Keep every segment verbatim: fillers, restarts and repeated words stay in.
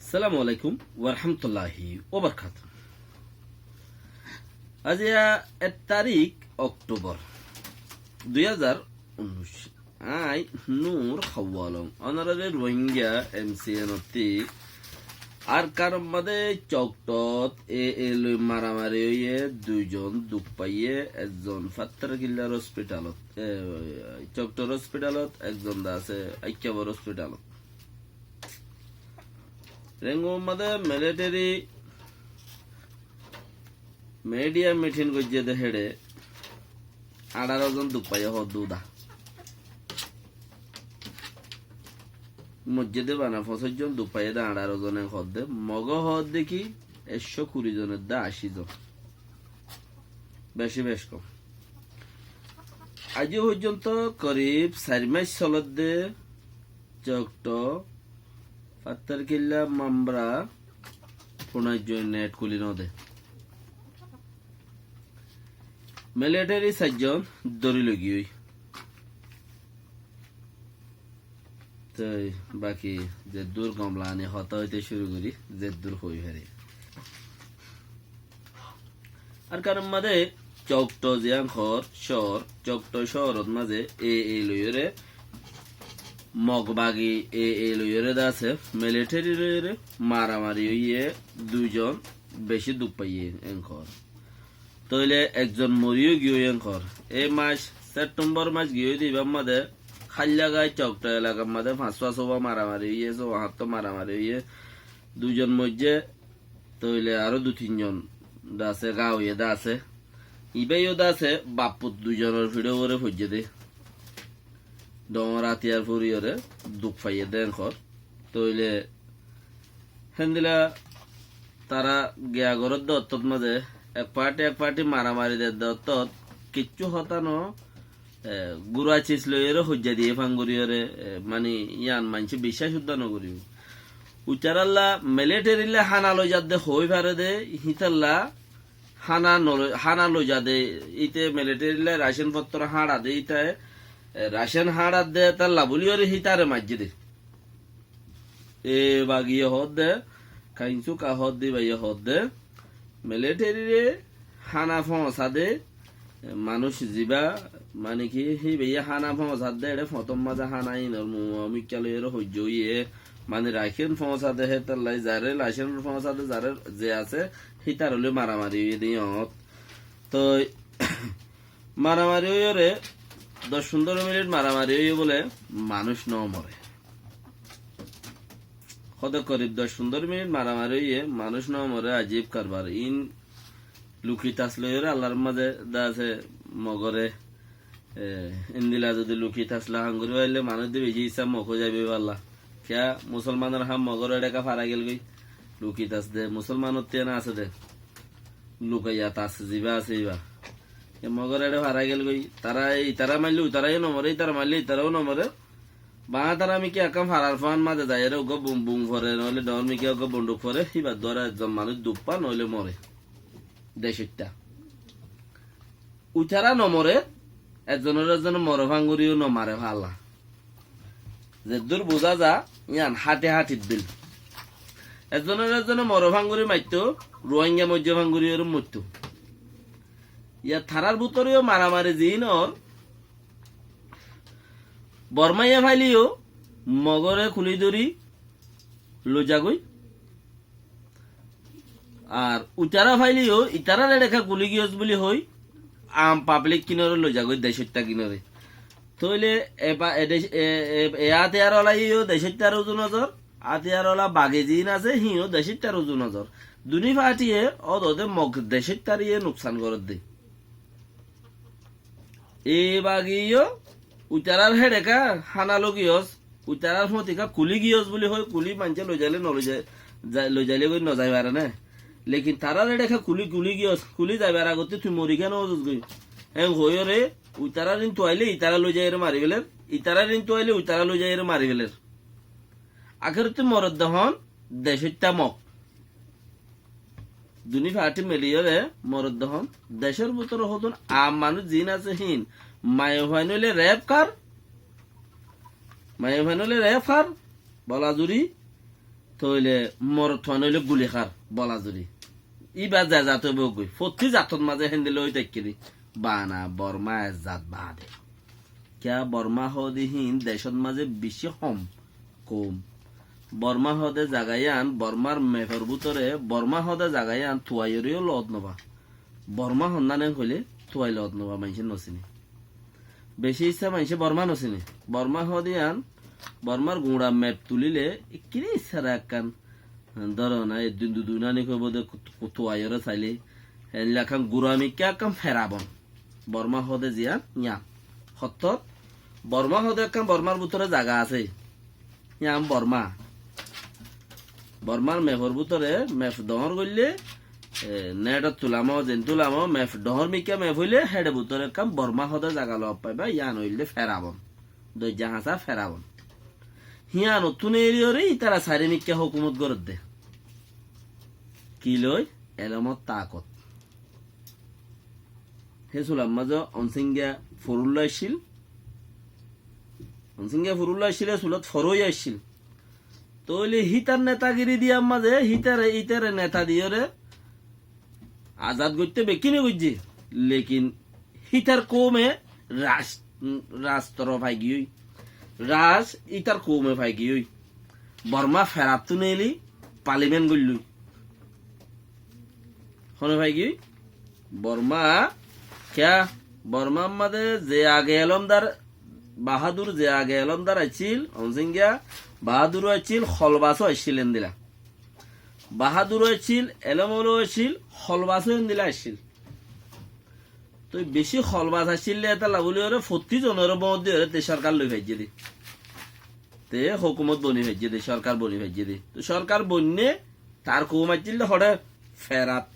Assalamu alaikum warahmatulláhi wabarakátuhu. Aijja ek tarík Oktobor dui házar unnúic. Añí Nur Hawalong. Ónoraré Rohingya M C N ottú Arkanor mazé Coktot A A loi maramari óiye, duizon duk faiye, ekzon Fattarkillar hospitalot, e, Coktor hospitalot, ekzon de asé Aikabor hospitalot. Rengumor mazé military media meeting goijjé de héçe añçáro zon duk faiye hoó de. Moijjé de bana foñsíc zon, duk faiye de añçáro zon en hoó de. Moge hoó de ki ekcó kuri zon edde ací zon. Beci bec kom. Aijjó foijjonto korib sair mac soler de Cokto, Fattarkilla, Mambra, Funaijjoi net kuli no de. Military sair zon dóri loi giyói. Toi baki zeddur gom lani hotá óite cúru gorí, zeddur hoi fari. Arkanor mazé Cokto ziyán hoór cóor, Cokto cóorot mazé A A loiyóre, Mog bagi A A loiyóre de asé, military loiyóre maramari óiye, duizon beci duk faiye en hoór. Tóile ekzon mori yó giyói en hoór. Ei mac, September mac giyói de, ibar mazé Háillagai Cokto elakar mazé fañs fañs uwa maramari óiye, só hañtto maramari óiye, duizon moijjé, tóile aró dui tin zon de asé, gá óiye de asé. Ibá yó de asé, baf fut duizonor fiçóre foijjé de. Dhoóñr átiyar foriyóre duk faiye de en hoór. Tóile héndilla tará giya gorér de ottót mazé ek party ek party maramari der de ottót kiccú hotá no, e, gura cis loiyóre hoijja diye fán goríyore, e, mani yián maincé biccác uddá no goríbo. Uitarálla militarylla hána loizar de hoói fare de, hítalla hána no loi-, hána loiza de, íte militarylla racen fottor háñça de, íte, e, racen háñça de, tálla bóli yóre hítare maijjé de. E bagiye hoódde, Kainsuka hoódde, ibáye hoódde, militaryre hána foóñsa de, e, manúic zibá, mani ki, híbaye hána foóñsa de, eçé fotór mazé hána inor mumá mikká loiyóre hoijjó óiye, mani racen foóñsa de, hétallai zaré racen foóñsa de, zaré ze asé, hítar loi maramari óiye de yót. Toi maramari óiyore doc fundoro minit maramari óiye bóle manúic no more. Hoóde korib doc fundoro minit maramari óiye manúic no more, ajib karbar. In luki tas loiyore Allar mazé de asé Mogore, e, endilla zodi luki tas la hán gorí faille manúic de beci issá Mog ói zaibo ibálla. Kiyá musolmanor ham Mogor eçe ekka fara gel goi. Luki tas de musolmanor tiyan asé de. Lukaiya tas zibá asé ibá. E Mogor eçe fara gel goi. Tará, itará maille utará yó no more, itará maille itará yó no more. Baña tará mikká ekkán farar fán mazé zaiyóre uggúa bum, bum fore, noóile dhoóñr mikká uggúa bonduk fore, híbar duara ekzon manúic duk fa, noóile more. Decóitta. Uitará no more, ekzonore ekzone more fán gorí yó no mare falla. Zeddúr buzá za, yián háti hátit bil. Ekzonore ekzone more fán gorí maitto, Ruáinga moijjé fán gorí yóre moitto. Yá tarár bútore yó maramari ziín ór, Bormaiye faile yó Mogore kuli dóri loizagói. Ar uitará faile yó, itarár eçe ekka kuli giyós buli hoi, am pablik kinore loizagói, decóitta kinore. Tóile e ba-, e dec-, e, e, e átiyar olaye yó decóittar uzu nozor, átiyar ola bagi ziín asé, híin yó decóittar uzu nozor. Duní fatiye ódode Mog decóittareye nuksan gorédde. E bagi yó, uitarár héçe ekka hána loi giyós, uitarár fóñti ekka kuli giyós buli hoi, kuli maincé loizaile no loizai-, zai-, loizaile goi no zai fare né. Lekin tarár héçe ekka kuli, kuli giyós, kuli zaibar agotte tui mori kiyá no zos goi. En hoiyóre, uitarár intu aile itará loizaiyóre mari feler, itarár intu aile uitará loizaiyóre mari feler. Akérotte moredde hon, decóitta Mog. Duní fati miliyóre moredde hon, decór bútore hodún am manúic ziín asé híin, maiyafuain óile rep kar, maiyafuain óile rep kar, bola zuri, Tóile morotfuan óile guli hár, bola zuri. Íba ze zat óibou goi, fottí zatot mazé héndilla ói táikke dé. Bana Borma ek zat baade. Kiyá Borma hoó de hín decót mazé bicí hom koum. Borma hoó de zaga yían, Bormar mefor bútore, Borma hoó de zaga yían tuaiyóre yó loot no fa. Borma honnán en hoilé tuai loot no fa, maincé no siné. Bicí issá maincé Borma no siné. Borma hoó de yían, Bormar guñça mef tulíle, ekkiní issá ekkán, dóro na, eddin duduin aní hoibó de, ku-, ku-, tuaiyóre sailé, héndilla ekkán gura mikká ekkán ferabon. Borma hoó de ziyán, yían. Hottót, Borma hoó de ekkán Bormar bútore zaga asé. Yían Borma. Bormar mefor bútore, mef doóñr goillé, e, netot tulamó, zen tulamó, mef doóñr mikká mef óile, héçe bútore ekkán Borma hoó de zaga loot faiba, yían óilde ferabon. Doijja hañsá ferabon. Híyanottún eriyóre ítara sairé mikká hókumot gorédde. Ki loi? Elomor taakot. Hé sulat mazé Onsinga forúlla accíl. Onsinga forúlla accíl, hé sulat forúlla accíl. Tóile hítar netagiri diyar mazé, hítare, ítare neta diyóre azad goitté bekkíne goijjé. Lekin hítar koume ras-, rastro faigiyói. Ras ítar koume faigiyói. Borma ferattún eli palimen goillói. Hone faigiyói? Borma, kiyá? Borma mazé ze age elomdar, Bahádur ze age elomdar accíl, Onsinga Bahádur accíl, Holbasó accíl endilla. Baháduró accíl, elómwaló accíl, holbasó endilla accíl. Toi bicí holbas accíl de, étalla buli óre fottí zonoré bóut di óre te sorkar loi faijjé de. Te hókumot boni faijjé de, sorkar boni faijjé de. Toi sorkar boinné tar koum accíl de hoçé? Ferat.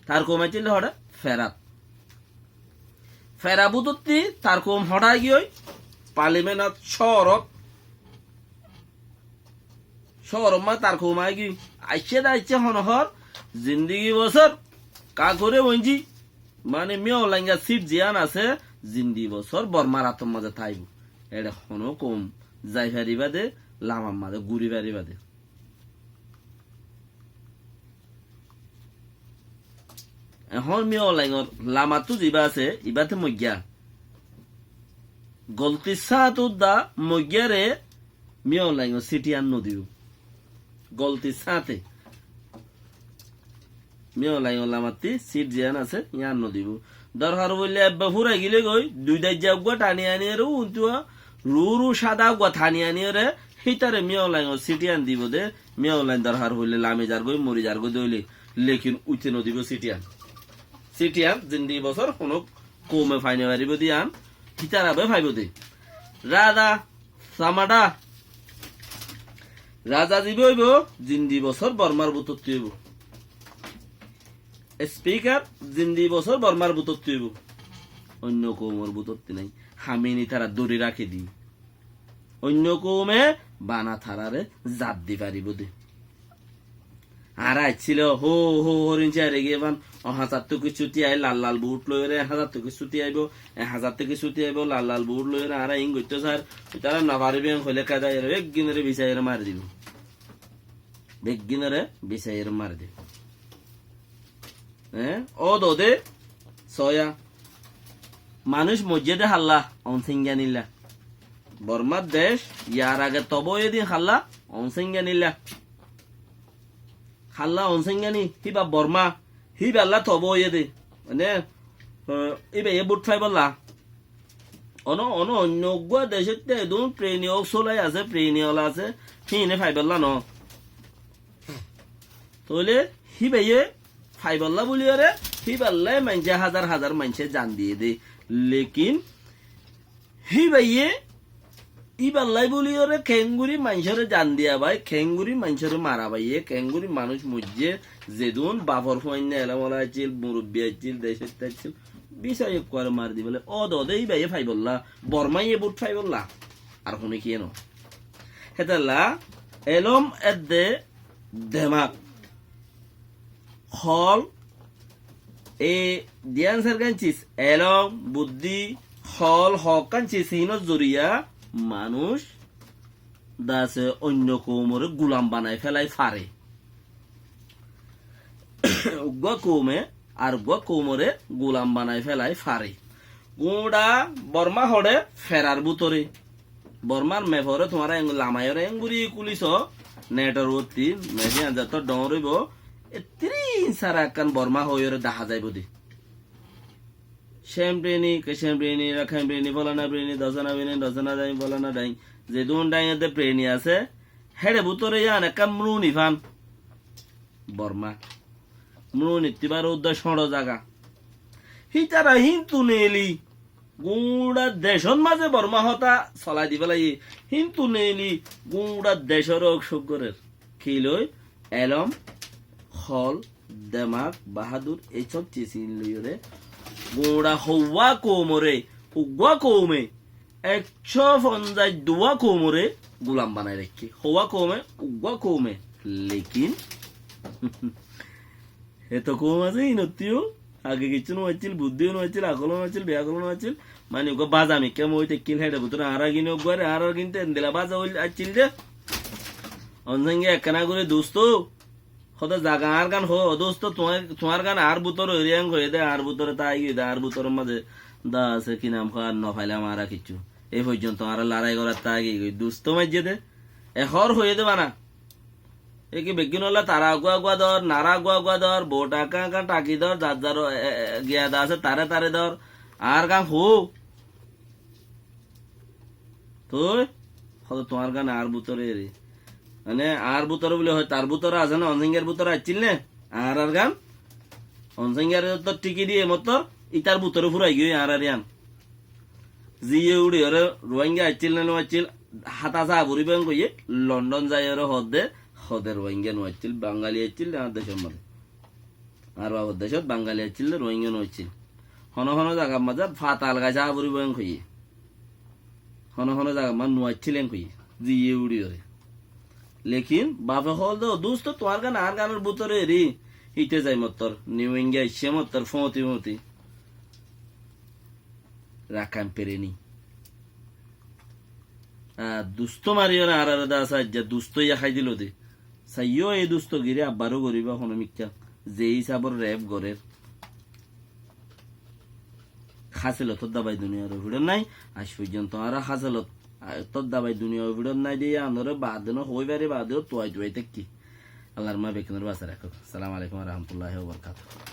Tar koum accíl de hoçé? Ferat. Fera bútotti tar koum hoçé aigiyói? Palimenot, cóorot, cóorot ma tar koum aigiyói. Aiccé de aiccé, hone hoór, zindigi bosór, kakure bonji, mane Miyolainga sit ziyán asé, zindigi bosór Bormar átor mazé táibo. Eçe hono koum zai faribá de, lamar mazé gúri faribá de. Ehón Miyolaingor lamattú zibá asé, ibáte moigga. Goltir sáñte udda moiggare Miyolaingor sit yián nodibó. Goltir sáñte. Miyolaingor lamattí sit ziyán asé, yián nodibó. Dorhar foille ebbe fúrai gile goi, dui daijja uggúa thani aniyóre, untuwa ruru sada uggúa thani aniyóre, hítare Miyolaingor sit yián dibó de, Miyolain dorhar foille lami zargói, mori zargói de óile, lekin uite nodibó sit yián. Sit yián zindigi bosór hono koume fai nofaribó de yián, hítara be faibó de. Raza, Samaṭa. Raza zibá óibo, zindigi bosór Bormar bútotti óibo. Espikar zindigi bosór Bormar bútotti óibo. Oinno koumor bútotti nái. Hamini tará dóri raké di. Oinno koume bana taráre zat di faribó de. Añára aiccíl, hó, hó, horin ciyar egi eban, o hañzar toki cuti ai, lal lal buut loiyóre, ek hañzar toki cuti aibo, ek hañzar toki cuti aibo, lal lal buut loiyóre, añára in goittó sair, tará nofaribó en hoilé keda ere, beggúnore bisaiyóre mari dibó. Beggúnore bisaiyóre mari dibó. Eé? Ó dode, soya. Manúic moijjé de hálla, Onsinga nilla. Bormar dec, yar age toba óiye de hálla, Onsinga nilla. Hálla Onsinga ni, híba Borma, híballa toba óiye de. Mane, eh, híbaye bút faibolla. Ono, ono, oinno uggúa decótte edún preni ók solai asé, preni ola asé, híine faibolla no. Tóile híbaye faibolla buli óre, híballai maincé házar házar maincé zan diyé de. Lekin híbaye, íballai buli óre keéngorí maincóre zan diya bái, keéngorí maincóre mara báiye, keéngorí manúic moijjé, zedún bafor fuainna elém ola accíl, murubbi accíl, decóitta accíl, bisai ekkuare mari dibálla. Ó dode íbaye faibolla, Bormaye bút faibolla. Ar hone kiyé no. Hétalla elóm edde demak. Hool, e diyan sergán cis, elóm, buddí, hool, hokkán cis, hínor zoriya manúic dase oinno koumoré gulam banai félai fare. Uggúa koume ar uggúa koumoré gulam banai félai fare. Guñça Bormá hoçé ferar bútore. Bormár mefore tuáñra eng-, lamaiyóre enguri kuliso, netor uottí mefi anzattó dhoóñr óibo, e tirín sára ekkán Bormá hoiyóre dahá zaibou de. Cem Preni, Kecem Preni, Rakhain Preni, folana Preni, dosana Preni, dosana Dain, folana Dain. Zedún Dain edde Preni asé, héçe bútore yían ekkán mruni fán. Bormá. Mruni tibar udda cóñço zaga. Hítara híntu neeli, guñça decót mazé Bormá hotá solai di félaiye. Híntu neeli, guñça decóre ók cók gorér. Ki loi? Elóm, hol, demak, bahádur, ei sób ciz ín loiyóre guñça houwá koumoré, uggúa koume, ekcó fonzaic duwá koumoré gulam banai raikké. Houwá koume, uggúa koume. Lekin, eto koum asé ínottú yó. Age kiccú no accíl, buddí no accíl, akol no accíl, beakol no accíl. Mani uggúa baza mikká moi táikkil héçe bútore añára gín uggúare, añárar gín te endilla baza óil accíl de. Onzange ekkán agure dustó, hoóde zaga añár gán hoó, dustó, tuáñr, tuáñr gán añár bútore óiye en hoiyé de, añár bútore táki de, añár bútore mazé dase ki nam hoó, ar no failam añára kiccú. Ei foijjonto añára larai gorat táki goi, dustó maijjé de. E hoór hoiyé de bana. E ki beggúnolla tara uggúa uggúa dór, nara uggúa uggúa dór, bout añká añká táki dór, zar zar, e, e, giya da asé tare tare dór, añár gán hoó. Toi, hoóde tuáñr gán añár bútore eri. Mane, añár bútore buli hoi, tar bútore asé na, Onzangar bútore accíl ne? Añárar gán? Onzangar to tiki diye mottor, ítar bútore furai giyói añárar yían. Ziye uçiyóre Ruáinga accíl ne no accíl, hata sa foribo en hoiyé, London zaiyóre hoódde, hoóde Ruáinga no accíl, Bangali accíl de añár decór mazé. Añár bafor decót Bangali accíl de, Ruáinga no accíl. Hono hono zagar mazé fatal gai sa foribo en hoiyé. Hono hono zagar mazé no accíl en hoiyé. Ziye uçiyóre. Lekin bafe hoól de, dustó, tuáñr gán añár gánor bútore eri, híte zai mottor, Niuinga aiccé mottor, foóñti foóñti. Rakhain Preni. Ar dustó mariyóre añárare de asé, aijja dustó yá hái dilo de. Saiyó ei dustó giri abbaró goríba hono mikká. Ze hísabor rep gorér. Hásilot ódda bái duniyar uore fiçor nái. Aij foijjonto añára hásilot, a, ódda bái duniyar uore fiçor nái de yíanore baade no hoi fari, baade tuai tuai táikki. Allar ma bekkúnore basai rakók. Assalamu alaikum wa rahmatullahi wa barakatuhu.